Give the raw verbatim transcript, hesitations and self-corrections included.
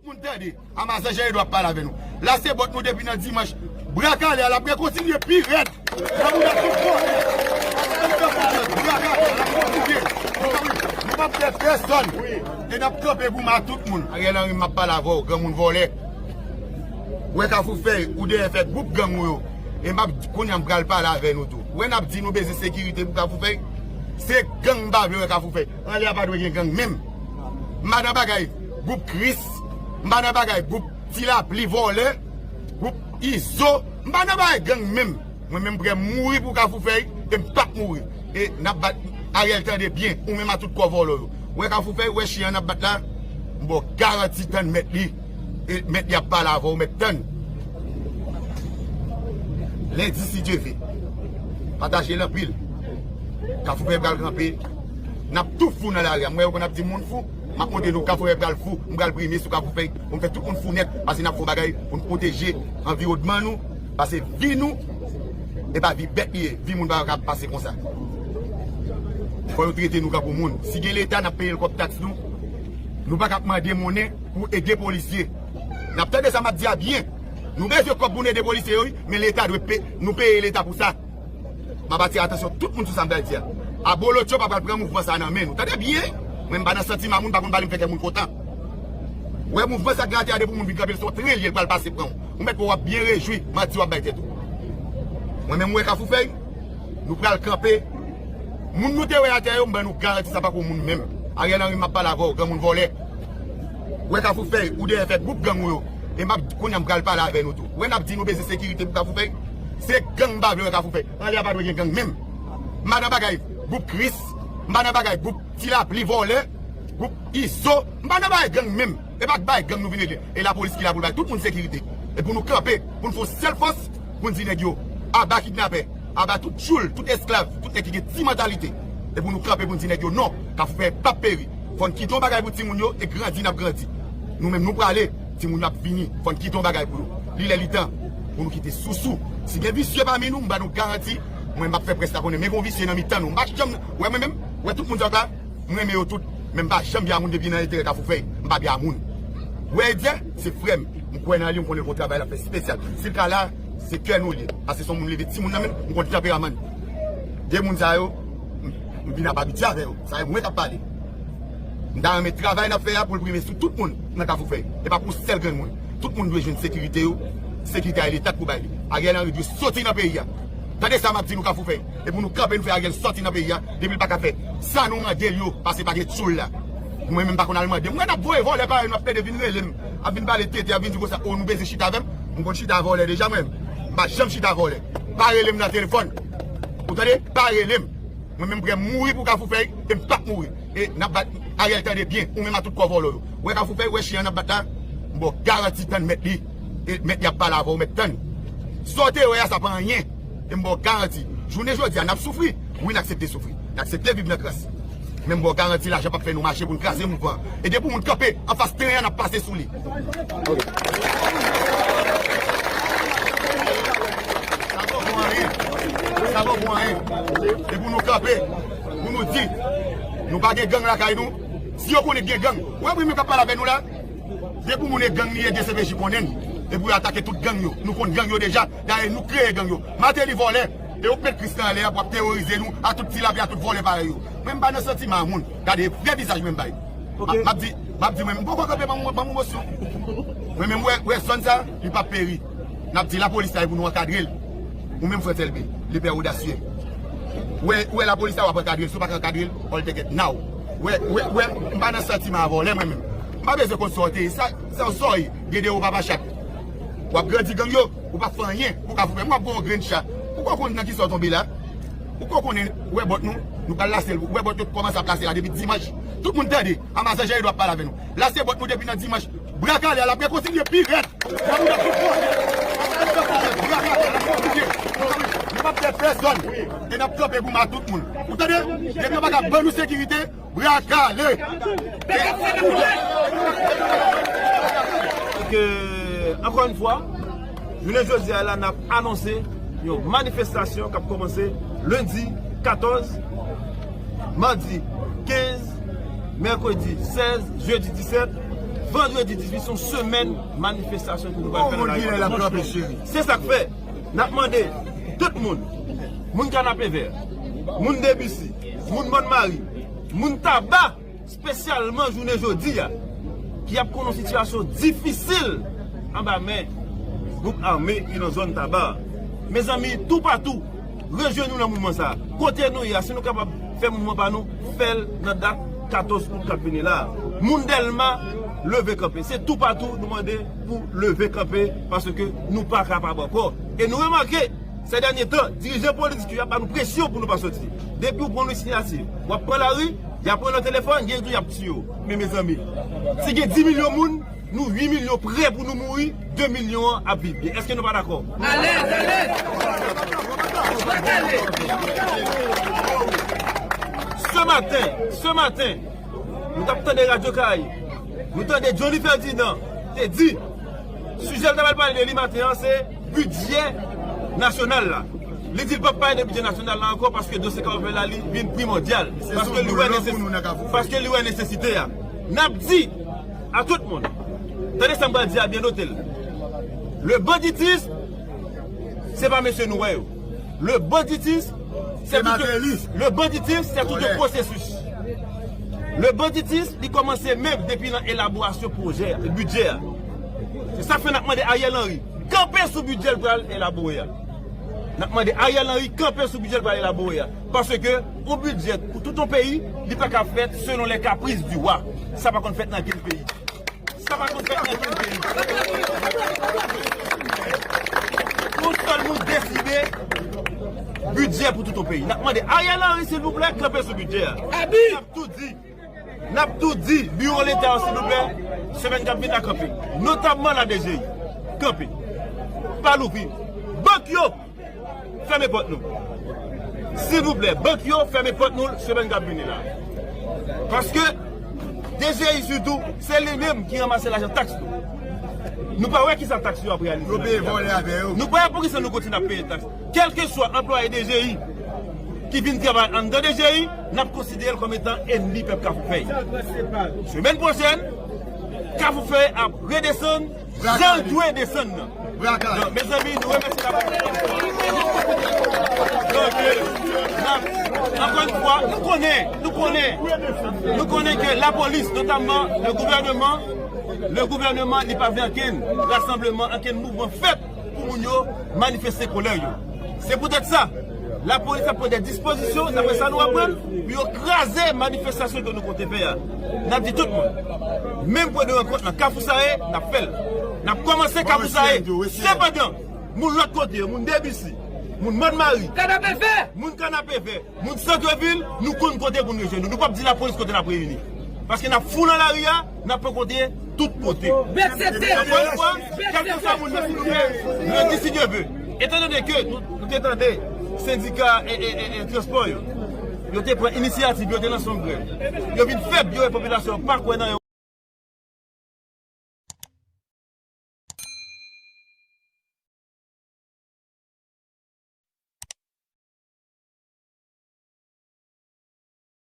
Moun tande, Amazan Jean Edouard ap pale avè nou. La se bòt nou depi nan dimanch. Bra kale a l ap rekontinye pi rèd. Nan mouda tout kote. Bra kale a l ap kontinye. Nou p ap pèdi pèsòn. E n ap kanpe pou m a tout moun. Ariel Henry, m ap pale avè w, granmoun vòlè. Wè Kafou Fèy, ou dèyè fè gwoup gang ou yo. E m ap, kounye a m pral pale avè nou tou. Wè n ap di nou bezwen sekirite pou Kafou Fèy. Se gang m pa vle wè Kafou Fèy. Anlè a pa dwe gen gang menm. M pa nan bagay gwoup Kris. M pa nan bagay gwoup Ti Lapli vòlè. Gwoup Izo. M pa nan bagay gang menm. Mwen menm m prè mouri pou Kafou Fèy. E m p ap mouri. E n ap bat Ariel tande byen. Ou menm a tout kò vòlò yo. Wè Kafou Fèy, wè chen an n ap bat la. M ba w garanti tann mèt li. E mèt li ap pale avè w, mèt tann. Lendi, si Dye ve. Pataje l anpil. Kafou Fèy pral kanpe. N ap tou fou nan lari a. M wè yo konn ap di moun fou. M ap montre nou Kafou Fèy pral fou. M pral premye sou Kafou Fèy. Pou m fè tout moun fou nèt. Paske n ap fè yon bagay pou n pwoteje anviwònman nou. Paske vi nou, e pa vi bèt li ye. Vi moun pa ka pase konsa. Fò yo trete nou kankou moun. Si gen Leta, n ap peye l kòb taks nou. Nou pa ka ap mande monnen pou ede polisye. N ap tande sa m ap di a byen. Nou bezwen kòb pou n ede polisye yo, wi, men Leta dwe pe-, nou peye Leta pou sa. M ap atire atansyon tout moun sou sa m pral di a. Abolotcho pa pral pran mouvman sa a nan men nou. Tande byen, mwen m pa nan santiman moun, pa konn pale m fè kè moun kontan. Wè mouvman sa k grate a depi moun vin kanpe l se yon tren li ye, l pral pase pran w. Ou mèt wè w ap byen rejwi, manti w ap bay tèt ou. Mwen menm m wè Kafou Fèy, nou pral kanpe. Moun nou te wè atè yo, m ban nou garanti sa pa pou moun menm. Ariel Henry, m ap pale avè w, granmoun vòlè. Wè Kafou Fèy, ou dèyè fè gwoup gang ou yo. E m ap, kounye a m pral pale avè nou tou. Wè n ap di nou bezwen sekirite pou Kafou Fèy. Se gang m pa vle wè Kafou Fèy. Anlè a pa dwe gen gang menm. M pa nan bagay gwoup Kris. M pa nan bagay gwoup Ti Lapli vòlè. Gwoup Izo. M pa nan bagay gang menm. E pa k bay gang nou vin regle. E lapolis ki la pou l bay tout moun sekirite. E pou nou kanpe, pou n fè yon sèl fòs, pou n di nèg yo, aba kidnapè, aba tout tchoul, tout esklav, tout nèg ki gen ti mantalite. E pou nou kanpe, pou n di nèg yo, non, Kafou Fèy p ap peri. Fò n kite yon bagay pou timoun yo e grandi n ap grandi. Nou menm nou prale, timoun yo ap vini. Fò n kite yon bagay pou yo. Li lè li tan pou nou kite sousou. Si gen visye pami nou, m ba nou garanti, mwen m ap fè près la konnen, men gen yon visye nan mitan nou. M pa janm, wè mwen menm, wè tout moun sa yo la, m renmen yo tout, men m pa janm byen a moun depi nan enterè Kafou Fèy, m pa byen a moun. Wè Edyen, se frè m, m kwè nan li, m konnen l gon travay l ap fè espesyal. Si l ka la, se kè nou li ye. Paske se yon moun leve timoun nan men l, m konn tanperaman l. De moun sa yo, m, m vin ap abitye avè yo. Sa e mwen k ap pale. M ta renmen travay n ap fè a pou l prime sou tout moun nan Kafou Fèy. E pa pou sèl grenn moun. Tout moun dwe jwenn sekirite yo. Sekirite a e Leta k pou bay li. Ariel Henry dwe soti nan peyi a. Tande sa m ap di nou Kafou Fèy. E pou nou kanpe nou fè Ariel soti nan peyi a. Depi l pa ka fè sa nou mande l yo, paske pa gen tchoul la. Mwen menm m pa konn al mande. M wè n ap voye vòlè parèy nou ap plede vin rele m. Ap vin pale tete, ap vin di konsa, o nou bezwen chita avè m. M konn chita a vòlè deja mwen. M pa janm chita a vòlè. Pa rele m nan telefòn. Ou tande? Pa rele m. Mwen menm m prè mouri pou Kafou Fèy, e m p ap mouri. E n ap bat Ariel tande byen, ou menm a tout kò vòlò yo. Wè Kafou Fèy, wè chen an n ap bat la, m ba w garanti tann mèt li. E mèt li ap pale avè w, mèt tann. Sa w te wè a, sa pa anyen. E m ba w garanti, jounen jodi a, n ap soufri. Wi, n aksepte soufri. N aksepte viv nan kras. Men m ba w garanti, lajan p ap fè nou mache pou n kraze mouvman an. E depi moun kanpe anfas tren an, n ap pase sou li. Sa pa bon anyen. Sa pa bon anyen. E pou nou kanpe, pou nou di, nou pa gen gang lakay nou. Si yo konnen gen gang, ou wè moun menm k ap pale avè nou la, depi moun e gang li ye, D C P J konnen n. E pou yo atake tout gang yo. Nou konn gang yo deja. Dayè, nou kreye gang yo. Mateli vòlè. E yo k met Kris lan anlè a pou ap teworize nou, a tout ti lapli, a tout vòlè parèy yo. Mwen m pa nan santiman a moun. Gade vrè vizaj mwen m bay. M ap, m ap di, m ap di mwen, m poko kanpe, ban m, ban m mosyon. Mwen menm, wè, wè zòn sa, li p ap peri. N ap di lapolis la e pou nou ankadre l. Ou menm frè Tèlbe, lepè odasye. Wè, wè lapolis la w ap ankadre l, si w pa ka ankadre l, all tèkèt naw. Wè, wè, wè, m pa nan santiman a vòlè mwen menm. M pa bezwen konn sa w te ye, sa, sa w sa w ye, dede ou papa chat. W ap grandi gang yo, ou p ap fè anyen pou Kafou Fèy. M ap ba w yon grenn cha. Ou poko konn nan kisa w tonbe la. Ou poko konnen, wè bòt nou, nou pral lase l. Wè bòt yo kòmanse ap lase la depi dimanch. Tout moun tande, Amazan Jean Edouard ap pale avè nou. Lase bòt nou depi nan dimanch. Bra kale a l ap rekontinye pi rèd. Nan mouda tout kote. Bra kale a l ap kontinye. Nou p ap pèdi pèsòn. E n ap kanpe pou m a tout moun. Ou tande? Depi yo pa ka ban nou sekirite, bra kale. Donk, ankò yon fwa, jounen jodi a la, n ap anonse yon manifestasyon k ap kòmanse lendi katòz, madi kenz, mèkredi sèz, jedi disèt, Vandredi dizuit se yon semèn manifestasyon ke nou pral fè nan lari. Se sa k fè, n ap mande tout moun, moun Kanapevè, moun Debisi, moun Bòn Mari, moun Taba, espesyalman jounen jodi a, ki ap konn yon sitiyasyon difisil anba men gwoup ame ki nan zòn Taba a. Mezanmi, toupatou, rejwenn nou nan mouvman sa a. Kote nou ye a, si nou kapab fè mouvman pa nou, fè l nan dat katòz out k ap vini la a. Moun Dèlma, leve kanpe. Se toupatou nou mande pou leve kanpe, paske nou pa kapab ankò. E nou remake, se dènye tan, dirijan politik yo ap ba nou presyon pou nou pa soti. Depi w pran yon inisyativ, w ap pran lari, y ap pran nan telefòn, gen jou y ap tiye w. Men, mezanmi, si gen dis milyon moun, nou uit milyon prè pou nou mouri, de milyon an ap viv byen. Èske nou pa dakò? Alèz, alèz! Se maten, se maten, nou t ap tande Radyo Karayib. Nou tande Johnny Ferdinand te di, sijè l ta pral pale de li maten an, se bidjè nasyonal la. Li di l p ap pale de bidjè nasyonal la ankò paske dosye Kanapevè la, li vin primòdyal. Paske li wè nesesi-, paske li wè nesesite a. N ap di a tout moun, tande sa m pral di a byen, note l. Le banditisme, se pa mesye nou wè yo. Le banditisme, se tout, le banditisme, se tout yon pwosesis. Le banditisme, li kòmanse menm depi nan elaborasyon pwojè a, bidjè a. Se sa k fè n ap mande Ariel Henry kanpe sou bidjè l pral elabore a. N ap mande Ariel Henry kanpe sou bidjè l pral elabore a. Paske yon bidjè pou tout yon peyi, li pa ka fèt selon les caprices du roi. Sa pa konn fèt nan okenn peyi. Sa pa konn fèt nan okenn peyi. Yon sèl moun deside bidjè pou tout yon peyi. N ap mande Ariel Henry, silvouplè, kanpe sou bidjè a. N ap tou di, n ap tou di, biwo Leta yo, silvouplè, semèn k ap vin la, kanpe. Notamman la D G I. Kanpe. Pa louvri. Bank yo, fèmen pòt nou. Silvouplè, bank yo, fèmen pòt nou semèn k ap vini la. Paske D G I sitou, se li menm ki ranmase lajan taks nou. Nou pa wè kisa taks yo ap reyalize. Yo peye vòlè avè yo. Nou pa wè poukisa nou kontinye ap peye taks. Kèlkeswa anplwaye D G I ki vin travay anndan D G I, n ap konsidere l kòm etan ènmi pèp Kafou Fèy. Semèn pwochèn, Kafou Fèy ap redesann jan l dwe desann nan. Donk, mezanmi, nou remèsye lapolis. Donk, euh, n ap, ankò yon fwa, nou konnen, nou konnen, nou konnen ke lapolis, notamman le gouvèneman, le gouvèneman, li pa vle ankenn rasanbleman, ankenn mouvman fèt pou moun yo manifeste kolè yo. Se poutèt sa, lapolis ap pran de dispozisyon, daprè sa nou aprann, pou yo kraze manifestasyon ke nou konte fè a. N ap di tout moun, menm pwen de rankont nan Kafou Saye, n ap fè l. N ap kòmanse Kafou Saye. Sepandan, moun lòt kote yo, moun Debisi, moun Mòn Mari, moun Kanapevè, moun Santrevil, nou konn kote pou nou jwenn nou. Nou p ap di lapolis kote n ap reyini. Paske n ap fou nan lari a, n ap rankontre tout kote. Ankò yon fwa, kèlkeswa moun nan, silvouplè, lendi, si Dye vle. Etandone ke nou, nou te tande sendika e, e, e, e transpò yo, yo te pran inisyativ, yo te lanse yon grèv. Yo vin fèb, yo wè popilasyon an pa kwè nan yo.